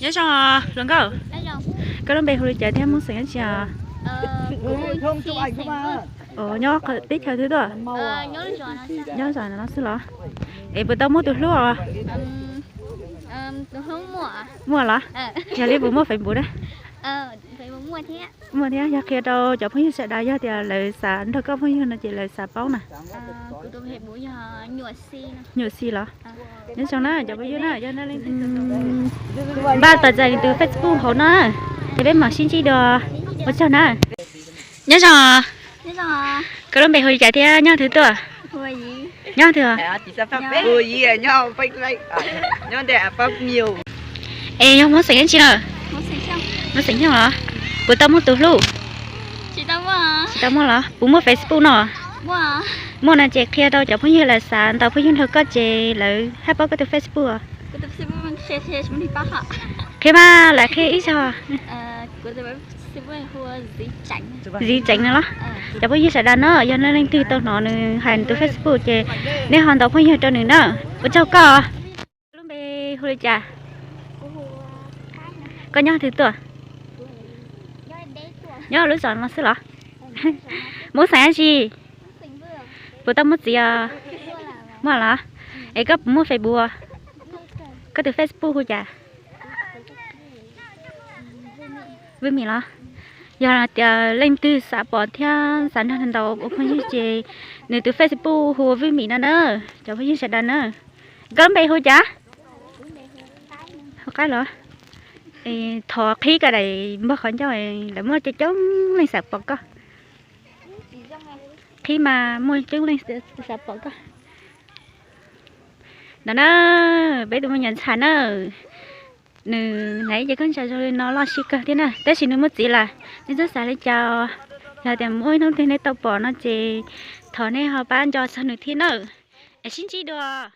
Nyob zoo hluas nkauj, koj lub npe hu li cas thiab muaj xeem dab tsi os? Nyob teb chaws twg tuaj? Nyob zos no xwb los? Es puas tau muaj tus hlub os? Muaj los? Yog li puas muaj Facebook na? Muaj thiab, yog qhia rau cov phooj ywg sawv daws yog tias lawv xav nrog koj phooj ywg no ces lawv xav paub na. Nyuam Xis los? Nyob zoo na cov phooj ywg na, yog npaj tos txais nws tus Facebook hauv no, ces peb mam sib ntsib dua. Ua tsaug na. Nyob zoo, koj lub npe hu li cas thiab nyob twg tuaj? Nyob twg? Es yog muaj xeem dab tsi na? Muaj xeem Xyooj los? Puas tau muaj tus hlub? Tsis tau muaj los? Puas muaj Facebook no? Muaj no ces qhia rau cov phooj ywg lawv xav ntaus phooj ywg nrog koj ces lawv haj paub koj tus Facebook. Qhia mas, lawv qhia ib zaug. Ziv Tseev no los? Cov phooj ywg sawv daws na, yog nej leej twg tau hnov nws hais nws tus Facebook ces nej ho ntaus phooj ywg rau nws na. Ua tsaug koj. Koj lub npe hu li cas? Koj nyob twg tuaj? Nyob lub zos no xwb los? Muaj xeem dab tsi? Puas tau muaj txiv os? Muaj los? Es koj puas muaj Facebook? Koj tus Facebook hu cas? Vwj Mim los? Yog tias leej twg xav pom thiab xav nrog nws ntaus ua phooj ywg ces nws tus Facebook hu ua Vwj Mim no na, cov phooj ywg sawv daws na. Koj lub npe hu cas? Hu Qaib los? Thov qhib koj daim npog qhov ncauj, lawv muaj coob coob leej xav pom koj. Qhib mas muaj coob leej xav pom koj. Ntawd na, peb tus me nyuam ntxhais na, nws hnav ib ce khaub ncaws zoo li no loj siab kawg thiab na, tab sis nws muaj txiv lawm. Nej txhob xav li cas, yog tias muaj ib hnub twg nej tau pom no ces thov nej ho pab nco txog nws thiab na. Es sib ntsib dua.